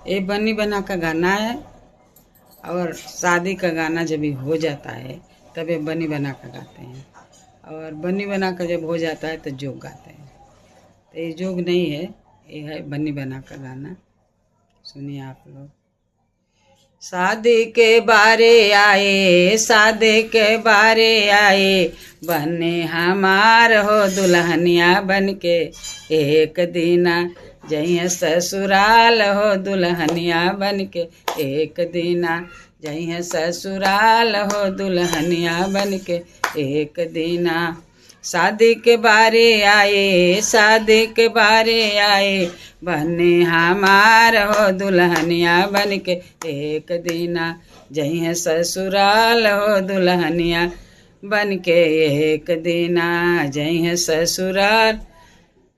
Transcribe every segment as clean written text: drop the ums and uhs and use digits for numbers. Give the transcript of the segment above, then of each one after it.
ये बनी बना का गाना है और शादी का गाना जब भी हो जाता है तब ये बनी बना का गाते हैं, और बनी बना का जब हो जाता है तो जोग गाते हैं। तो ये जोग नहीं है, ये है बनी बना का गाना। सुनिए आप लोग। शादी के बारे आए, शादी के बारे आए, बने हमार हो दुल्हनिया बन के एक दिना जइहे ससुराल हो दुल्हनिया बन के एक दिना जइहे ससुराल हो दुल्हनिया बन के एक दिना। शादी के बारे आए, शादी के बारे आए, बने हमार हो दुल्हनिया बन के एक दिना जइहे ससुराल हो दुल्हनिया बन के एक दिना जइहे ससुराल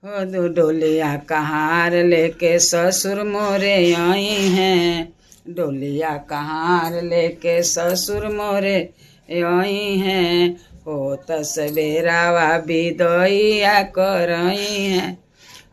हो। दो डोलिया कहार लेके ससुर मोरे आई हैं, डोलिया कहार लेके ससुर मोरे आई हैं, हो तसबेरावा बिदोइया करई हैं,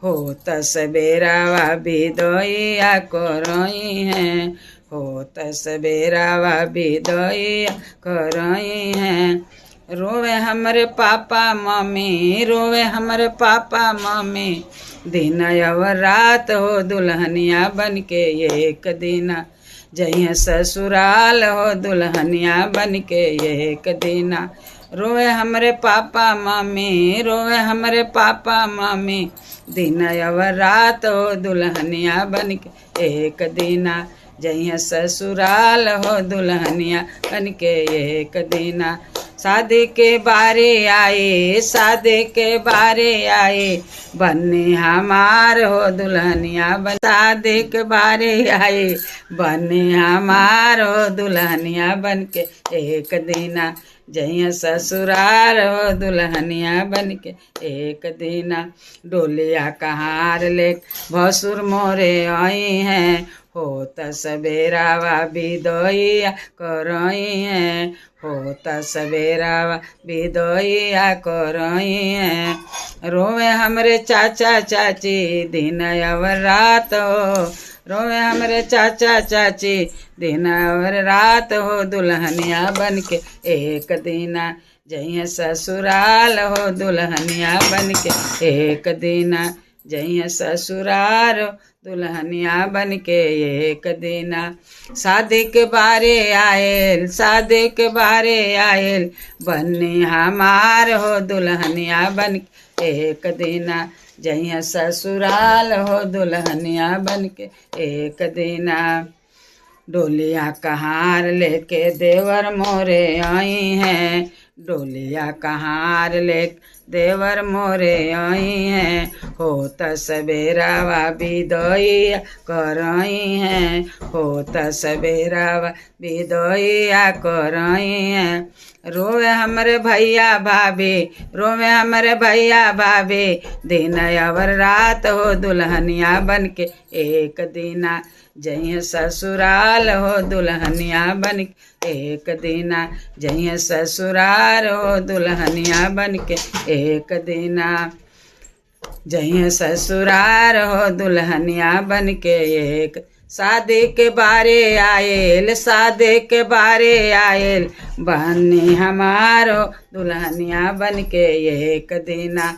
हो तसबेरावा बिदोइया करई हैं, हो तसबेरावा बिदोइया करई हैं। रोवे हमरे पापा मम्मी, रोवे हमरे पापा मम्मी दिन और रात हो दुल्हनिया बन के एक दिना जइहे ससुराल हो दुल्हनिया बन के एक दिना। रोवे हमरे पापा मम्मी, रोवे हमरे पापा मम्मी दिन और रात हो दुल्हनिया बन के एक दिना जइहे ससुराल हो दुल्हनिया बन के एक दिना। शादी के बारे आए, शादी के बारे आए, बने हमार हो दुल्हनिया बन, शादी के बारे आए, बने हमार हो दुल्हनिया बन के एक दिना जइहे ससुराल हो दुल्हनिया बन के एक दिना। डोलिया कहार ले भसुर मोरे आई हैं, हो तसबेरावा बिदोइया करई हैं, हो तसबेरावा बिदोइया करई हैं। रोवे हमरे चाचा चाची दिन और रात हो, रोवे हमरे चाचा चाची दिन और रात हो दुल्हनिया बन के एक दिना जइहे ससुराल हो दुल्हनिया बन के एक दिना जइहे ससुराल दुल्हनिया बन के एक दिना। शादी के बारे आयल, शादी के बारे आयल, बने हमार हो दुल्हनिया बन के एक दिना जइहे ससुराल हो दुल्हनिया बन के एक दिना। डोलिया कहार लेके देवर मोरे आई हैं, डोलिया कहार ले देवर मोरे आई हैं, हो तसबेरावा बिदोइया करई हैं, हो तसबेरावा बिदोइया करई हैं। रोवे हमरे भैया भाभी, रोवे हमरे भैया भाभी दिन और रात हो दुल्हनिया बन के एक दिना जइहे ससुराल हो दुल्हनिया बन के एक दिना जइहे ससुराल हो दुल्हनिया बन के एक दिना जइहे ससुराल हो दुल्हनिया बन के एक। शादी के बारे आयल, शादी के बारे आयल, बने हमारो दुल्हनिया बन के एक दिना